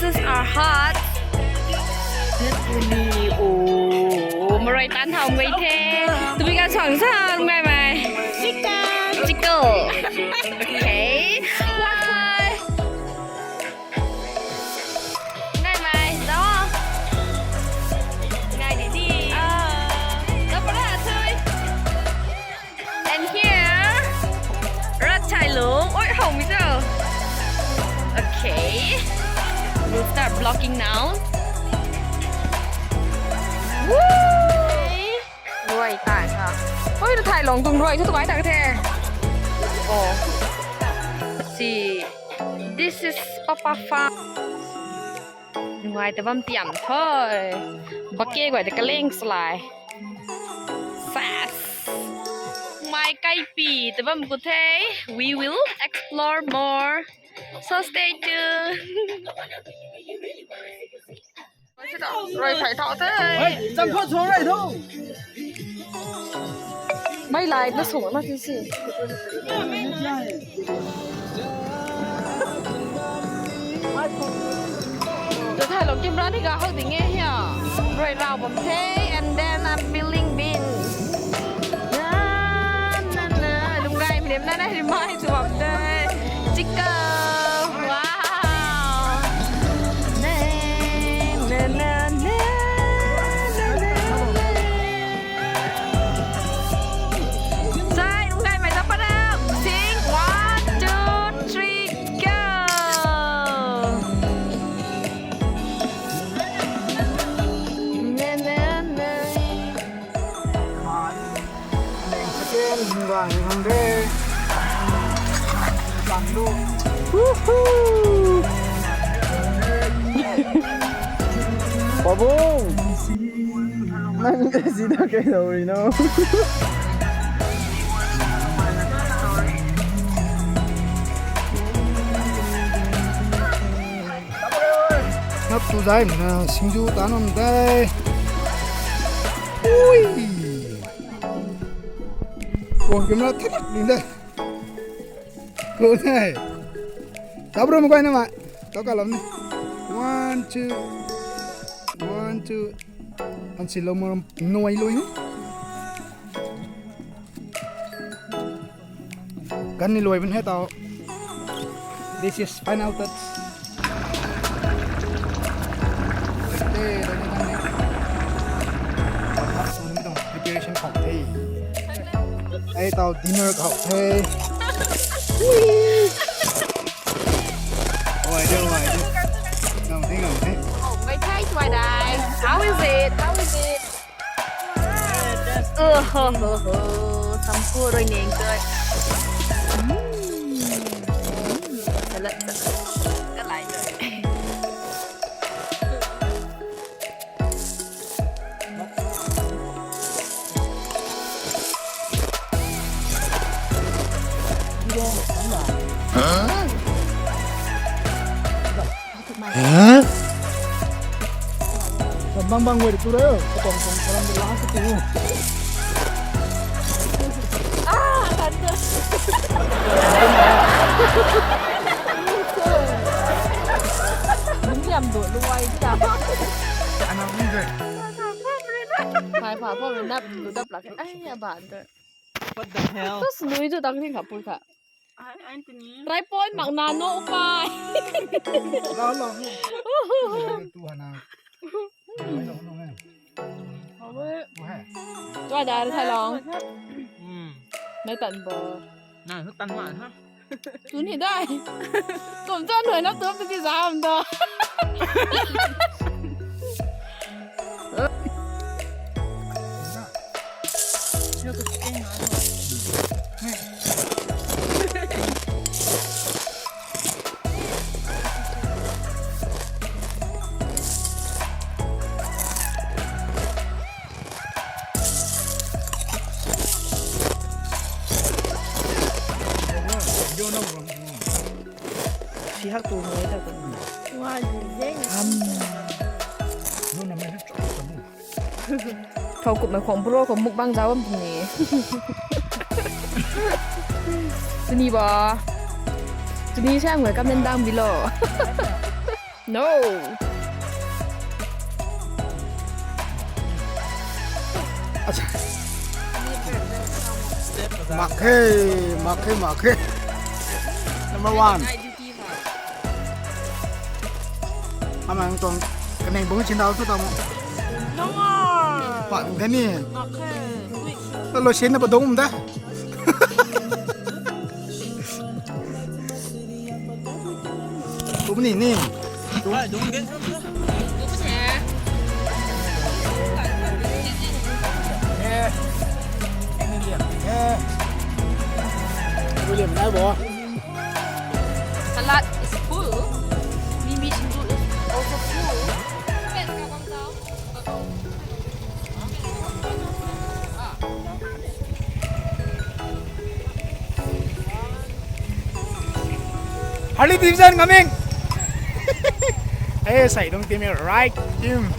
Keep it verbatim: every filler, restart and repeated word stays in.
Noodles are hot. Oh, marai tan thau ngai the. Tumi ka suang sa ngai mai. Chicken. Chicken. Okay. Bye. Ngai mai, da. Ngai di di. Ah. Da para thui. And here, rat chai lung. Oi, how mi cho. Okay. We'll start vlogging now. Woo! Ruai tai ha. Oi, rat chai lung tuang ruai thu tu kai tak the. Oh. See. This is Papa Farm. Nungai ta bam tiam thoi. Bake guay ta kaleng salai. Sas. Mai kaipi ta bam ku the. We will explore more. So stay tuned. Rui phai thau the. Hei, champhut suang rui thu. Mei lai na suang na ti si. Tu thai lo camera ni ga hou ding e hia. Rui rau bam the, and then I'm peeling beans. Na, na, na. Lungrai mi nem na na ri mai tu bam the. Chicken. Wow. Na, na, na, na, na, na, na. Sai, lungrai mai ta para. Sing, one, two, three, go. Na, na, na. Neng second, nung bang ni hang de. Bang lu. Woohoo! Pabung! Nang kasi na kayo rin, no? Nap tu zai na singju tanam dai. Ui! Wah, camera thak ni de. Ko ne. Tabro mo kai na ma. Tau ka lam ni. One, two. One, two. An si lo mo noi lo ni. Kan ni luai bun he tau. This is final touch. Te, te, te, te. Preparation khou the. Ai tau dinner khou the. Oi, de, oi, de. Ngam the, ngam the. Oh, my Thai tuai dai. How is it? How is it? Oh ho ho ho, sampu rui neng tui. Mm. Salad, salad. Kalai tui. Huh? Hah? Bang bang wei tu re, ka tong tong salam de last tu. Ah, kan tu. Ni am do luai ta. Ana ni de. Phai pha pho nap tu dap lak. Ai, aban tu. What the hell? Tu snui tu dang ni kha pui kha. Ai, Anthony. Try point mak na no upai. Lo, lo. Tu hana. Lo, lo, lo, lo. Tua da thai long. Hmm. Nai tan bo. Nai tan ma ha. Tu ni dai. Kum chan hoi na tu ti zam do. Si hak tu ngai ta ko. Wa, jeng. Ham. Lu na me chok ko. Thau kup mai khwang bro khou mukbang zauc bam ni. Tuni ba. Tuni sa ngai kam nen dang bilo. No. Acha. Mak khe, mak khe, mak khe. Number one. Ama tuang kanei bung chin dau tu tamo. Pat the ni. Lo sin na padung da. Kum ni ni. William nai bo. Salad is full. Mimi singju is also full. Harley Davidson coming. Hey, sai dong team, right team.